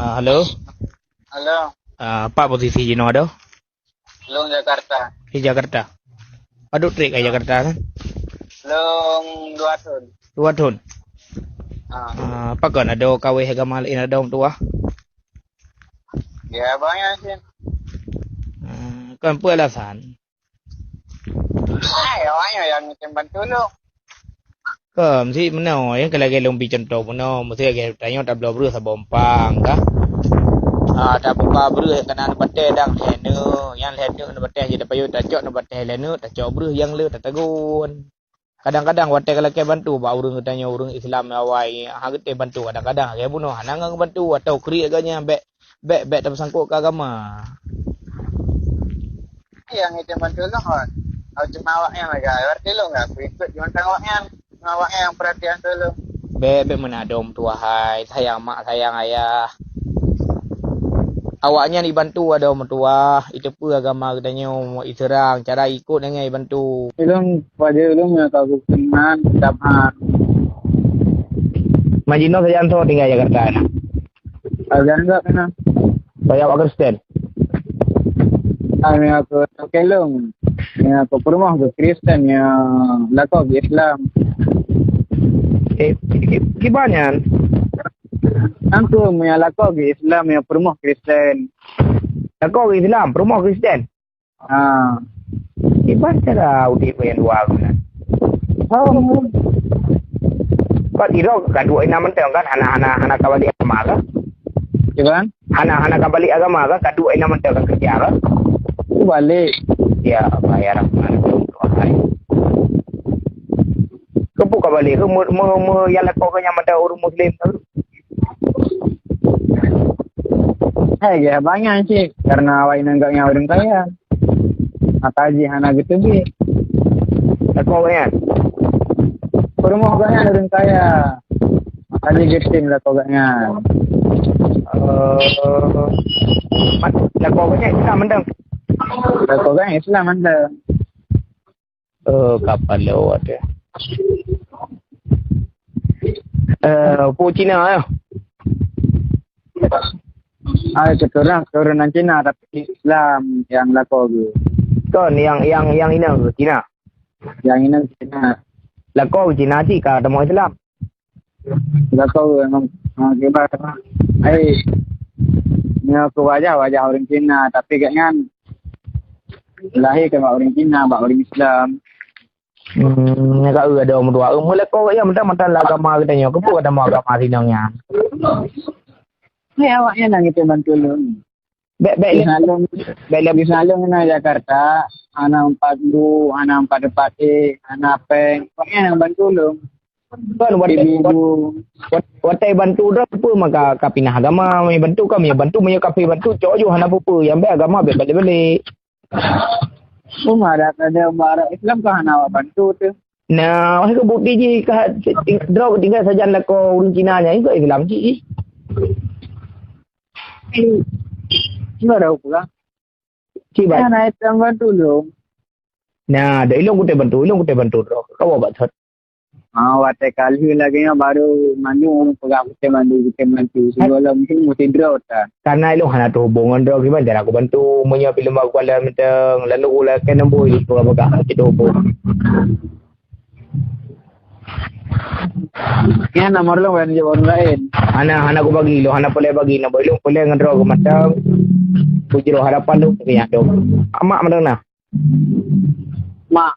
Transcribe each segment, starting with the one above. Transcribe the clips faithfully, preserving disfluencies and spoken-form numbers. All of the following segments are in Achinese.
Ah, halo. Halo. Ah, pat posisi jinoe, Doh? Lôn Jakarta. Di Jakarta. Padub trép ka Jakarta kan? Lôn dua thon. Dua thon. Ah. Ah, pakon adoe kaweh agama laén adoe meutuwah? Ya, banyak sih. Ah, kon peue alasan? Hai, awaknyan nyang tem bantu lôn. Kon, si meunoe, nyang keu lagèe lôn bri cuntoh meunoe, meusé lagèe tanyoe tabloe breueh saboh umpang, ka? Ah, tabuka breueh nyang kana neubatèe dang lhèe neuk, nyang lhèe neuk neubatèe jih tapayoh tacok neubatèe lhèe neuk, tacok breueh nyang le tatagun. Kadang-kadang watèe ka lakèe bantu bak ureueng geutanyoe, ureueng Islam awai, hana geutem bantu, kadang-kadang lagèe bunoe hana ngon bantu atau kriek geuh nyan bèk, bèk, bèk tapeusangkot keu agama. Nyang item bantu lôn hon. Au cuma awaknyan lagèe, berarti lôn enggak kuikot jih mantong awaknyan. Cuma awaknyan nyang perhatian keu lôn. Bèk, bèk meunan adoe meutuwah hai, sayang mak, sayang ayah. Awaknyan ibantu adoe meutuwah, iteupeue agama geutanyoe, iseurang, cara ikot nyan ibantu. Ilôn wajéb lôn meunyoe ka geukeunong kitab han. Majinoe sajan soe tinggai Jakarta na? Sajan enggak kena. Soe awak Kristen? Kami aku kelong. Ya, aku peurumoh ke Kristen, ya, lakoe ke Islam. Eh, ki-, ki-, kiban nyan? Aku meunyoe lakoe ke Islam, ya, peurumoh Kristen. Lakoe ke Islam, peurumoh Kristen? Ha. Kiban cara udép nyang dua geuh nyan? Oh. Kon sidroe ka duek inan mantong kan, hana, hana, hana ka balik agama kah? Kiban? Hana, hana ka balik agama kah, ka duek inan mantong ka keureuja kah? Balik. Ya Allah, ya Rahman, ya Rahim. Keupeue ka balik? Keu me-, me-, me-, nyang lakoe geuh nyan mantong ureueng Muslim kah? Hai, ya, banyak cit. Karena awak inong gak nyan ureueng kaya. Maka jih hana geuteubiet. Lakoe geuh nyan? Peurumoh geuh nyan ureueng kaya. Maka jih geutem lakoe geuh nyan. Eh, mat-, lakoe geuh nyan Islam mantong? Lakoe geuh nyan Islam mantong. Oh, kapal lewat ya. Eh, peue Cina ya? Ah, keturunan, keturunan Cina, tapi Islam nyang lakoe geuh. Kon, nyang, nyang, nyang inong Cina? Nyang inong Cina. Lakoe Cina cit ka tamong Islam? Lakoe memang, memang kiban. Ai, nyoe keu wajah, wajah ureueng Cina, tapi gobnyan lahé keu bak ureueng Cina, bak ureueng Islam. Hmm, nyan ka eu adoe meutuwah. Eu meulakoe gobnyan mantong-mantong lam agama geutanyoe. Keupeue gata meu agama sinong nyan? Hai, awaknyan nyang geutem bantu lôn. Bèk, bèk, di salon, bèk lé di salon na Jakarta, hana empat bu, hana empat, empat e, hana pèng. Awaknyan nyang bantu lôn. Kon, watèe, ibu-ibu. Wat-, watèe bantu droe peue maka ka pinah agama, meunyo bantu ka, meunyo bantu, meunyo kafé bantu, cok ju hana peue-peue, nyang bèk agama bèk balek-balek. Peue madak ada barang Islam ka hana awak bantu teuh. Nah, wahai keu bukti jih ka ting-, droe tinggai sajan lakoe ureueng Cina nyan, ikot Islam cit jih. Enggak ada apa. Cik, baik. Nah, naik tambah dulu. Nah, dah ilong kutai bantu, ilong kutai bantu droe. Kau buat thot. Ah, watèe kali lagi nyan baru mandum ureueng peugah kutai bantu, kutai bantu. Sebelum tu mesti droe ta. Karena ilong hana teuhubung ngon droe, kiban cara aku bantu. Meunyoe film aku ada menteng, lalu ulah kan nombor itu peugah-peugah, mesti teuhubung. Nyan nomor lôn ban jaweueb ureueng laén. Hana, hana kubagi lôn, hana peureulèe bagi. Nomor lôn peureulèe ngon droe keu mantong. Kujroh harapan lôn keu nyan dong. Mak mantong na? Mak.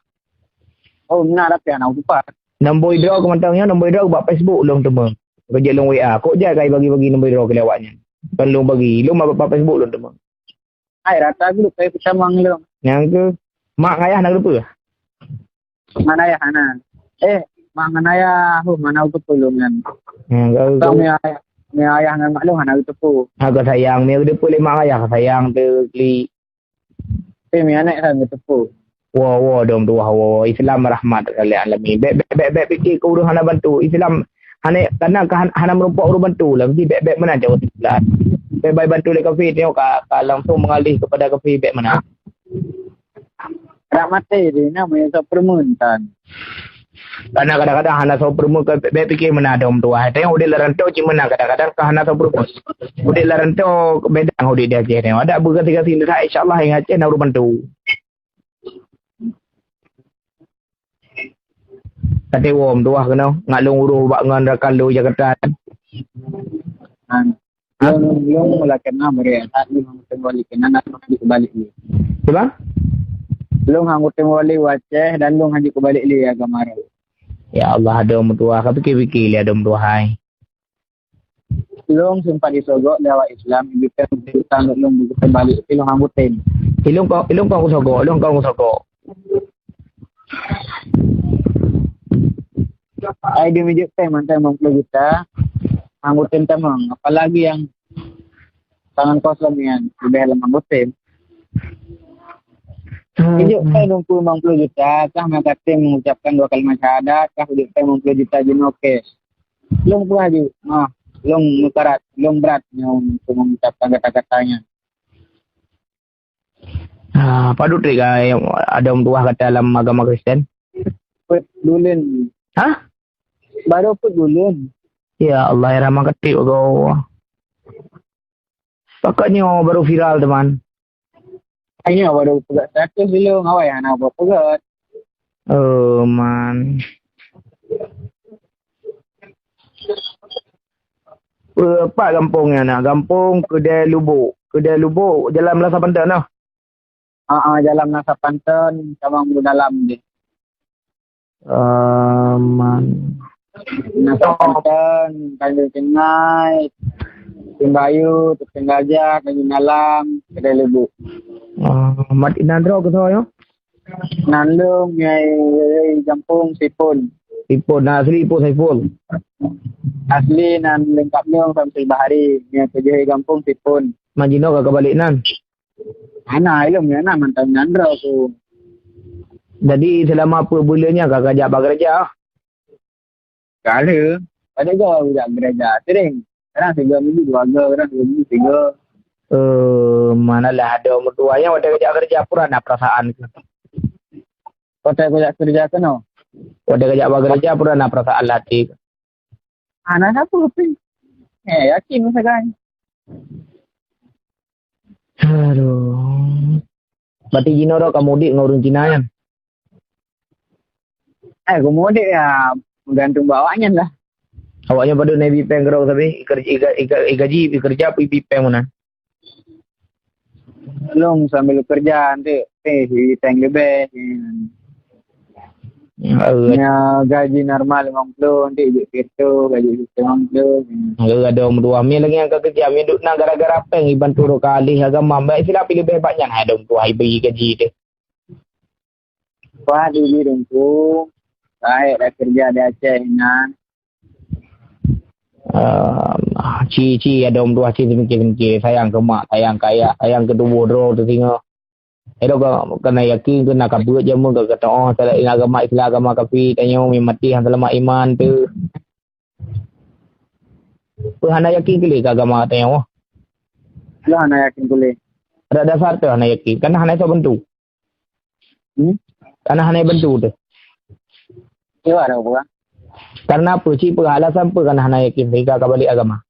Oh, na, tapi hana kutupat. Nomor droe keu mantong nyoe, nomor droe bak Facebook lôn teuma. Keu jeuet lôn W A. Kok jai ka bagi-bagi nomor droe keu awaknyan. Kon lôn bagi, lôn bak, bak Facebook lôn teuma. Hai, rata grup, hai, peutamong lôn. Nyang keu mak ngayah na geuteupeue? Mak ngayah hana. Eh, mak ngon ayah, huh, mana geuteupeue lôn nyan. Nyang keu, keu, meunyo ayah, meunyo ayah ngon mak lôn hana geuteupeue. Ha, ka sayang, meunyo geuteupeue lé mak ngayah, ka sayang teuh klik. Eh, meunyo aneuk hana geuteupeue. Wo, wo, dom tuwah, wo, Islam rahmat lil alamin. Bèk, bèk, bèk, bèk pikir keu ureueng hana bantu. Islam hana, kana ka han-, hana meurumpok ureueng bantu lah. Mesti bèk, bèk meunan cara Islam. Bèk bai bantu lé kafé, tengok ka, ka langsung mengalih kepada kafé, bèk meunan. Rak maté deh, nama nyang sok peureumeun tan. Karena kadang-kadang hana soe peurumoh ka bèk, bèk pike meunan dong tuha. Tengok udép lam rantau cit meunan kadang-kadang ka hana soe peurumoh. Udép lam rantau beda ngon udép di Aceh tengok. Ada beugaséh-gaséh nyan, insya Allah ngon Aceh na ureueng bantu. Ka teuwom tuha keunoe, ngat lôn uroh bak ngon rakan lôn Jakarta. Lôn, lôn lakèe na meureuhat lôn hana teubalek keunan, lôn hana teubalek lé. Cuba? Lôn hana teubalek u Aceh dan lôn hana teubalek lé agama roh. Ya Allah, adoe meutuha, ka pike-pike lé adoe meutuha hai. Lôn sempat disogok lé awak Islam, ibi tem utang lôn beuteubalek, tapi lôn hana tem. Ilôn kon, ilôn kon kusogok, ilôn kon kusogok. Ai di mijek tem mantong limong ploh juta, hana tem tamong. Apalagi nyang tangan kosong nyan, leubeh lam anggota. Tunjuk kai lungku limong ploh juta, kah maka tem mengucapkan dua kalimat syahadat, kah tunjuk kai limong ploh juta jinoe cash. Lông peugah ju, ah, lông meukarat, lông brat nyoe untuk mengucapkan kata-kata nyan. Ah, padub trép ka adoe meutuha gata lam agama Kristen? Peuet buleuen. Hah? Baru peuet buleuen. Ya Allah, ya Rahman, ka trép agoe. Pakon nyoe baru viral teuma. Nyoe baru peugah status dulu, awai hana buet peugah. Oh, man. Peue pat gampông nyan na? Gampông Keudè Lubok. Keudè Lubok, jalan Meunasah Panton noh. Ha, ha, jalan Meunasah Panton, Cawang Beudalam deh. Aman. Meunasah Panton, Tanjong Tinggai, Simbayu, Teupeung Gajah, Tanjong Dalam, Keudè Lubok. Ah, mat inan droe keusoe nyoe? Nan lôn nyang gampông Sipon. Sipon, na asli Ipon Saiful? Asli nan lengkap lôn Samsul Bahari, nyang keujeuet gampông Sipon. Majinoe ka kabalek nan? Hana, ilôn nyang na mantong nan droe tu. Jadi, selama peuet buleuen nyan ka kajak bak gereja? Ka lheueh. Padahai goe jak gereja. Sering. Kadang tiga minggu dua go, kadang tiga minggu tiga. Eh, manalah adoe meutuha nyang watèe kajak gereja pura na perasaan. Watèe kajak gereja keunoe. Watèe kajak bak gereja pura na perasaan lam até. Hana sapeue pih. Eh, yakin meusagai. Aduh. Berarti jinoe droe ka mudik ngon ureueng Cina nyan? Eh, ka mudik ya, meugantung bak awaknyan lah. Awaknyan padub na ibi péng keudroe sabe, iker-, ika-, ika-, igaji, ikeureuja, ibi péng meunan? Lôn sambil keureuja, nanti, eh, ibi péng leubeh. Ya, eh, nya gaji normal limong ploh, nanti jeuet sireutôh, gaji sireutôh limong ploh. Eh, adoe meutuha. Mie lagèe nyang ka keujak, mie duek na gara-gara péng ibantu droe ka alih agama. Bèk silap leubeh bak nyan, hai adoe meutuha, ibri gaji teuh. Wah, di Bidungku, baik dah keureuja di Aceh inan. Ah, ci, ci, adoe meutuha ci seumiké-seumiké. Sayang keu mak, sayang keu ayah, sayang keu tuboh droe teuh singoh. Adoe ka, ka na yakin keu na ka beuet jameun ka, ka teu'oh, selain agama Islam, agama kafé, tanyoe meumaté han seulamat iman teuh. Peue hana yakin keu lé keu agama tanyoe? Lôn hana yakin keu lé. Adak dasar teuh hana yakin. Kana hana soe bantu. Hmm? Kana hana bantu teuh. Iwa dah bukan. Karena apa? Cit peue alasan peue kana hana yakin sehingga ka balek agama?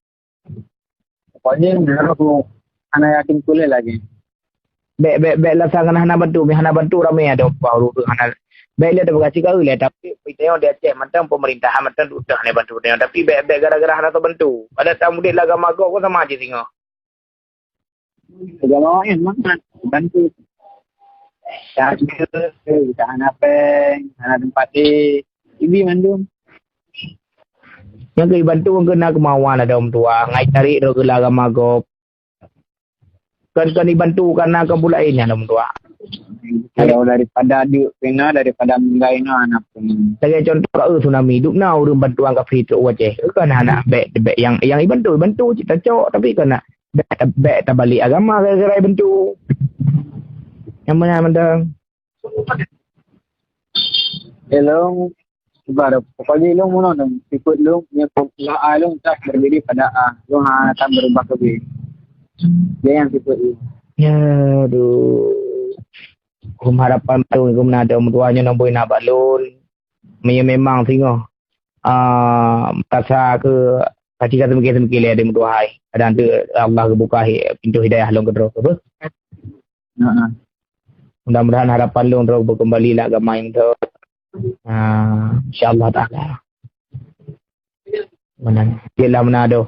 Pokoknya, menurut aku, hana yakin keu lé lagi. Bèk, bèk, bèk alasan kana hana bantu. Meuhana bantu ramé adoe meutuha ureueng hana. Bèk lé tapeugah cit ka lé, tapi tanyoe di Aceh mantong pemerintahan mantong duek teuh hana bantu tanyoe. Tapi bèk, bèk gara-gara hana soe bantu. Adak tam udép lam agama gob kon sama aja singoh. Agama laén mangat bantu. Tak ada, tak hana péng, hana teumpat deh. Ibi mandum. Nyang keu ibantu keu na keumawan adoe meutuha, ngai tarék droe keu lam agama gob. Kon, kon ibantu kana kon peue laén nyan adoe meutuha. Kalau daripada duek pih na, daripada meunggai na, hana pun. Lagèe contoh ka, eh, tsunami, duek na ureueng bantuan kafé trok u Aceh. Kon hana bèk, bèk nyang, nyang ibantu, ibantu cit tacok, tapi kon na bèk, bèk tabalek agama gara-gara ibantu. Nyang meunan mantong. Hello. Ibarat, pokoknya ilong mono dan sikut ilong, nya pokoknya ilong tak berdiri pada A. Ilong ha tak berubah ke B. Dia yang sikut ilong. Ya, aduh. Kum harapan baru kum na ada meutuah nyoe nombor na bak lôn. Meunyoe memang singoh, ah, rasa ke kaci ka seumike-seumike lé, ada meutuhai. Kadang tu Allah geubuka hi-, pintoe hidayah lôn keudroe. Apa? Mudah-mudahan harapan lôn droe beukeumbali lam agama nyang beutôi. Ah, insya Allah Taala. Meunan. Yelah meunan doh.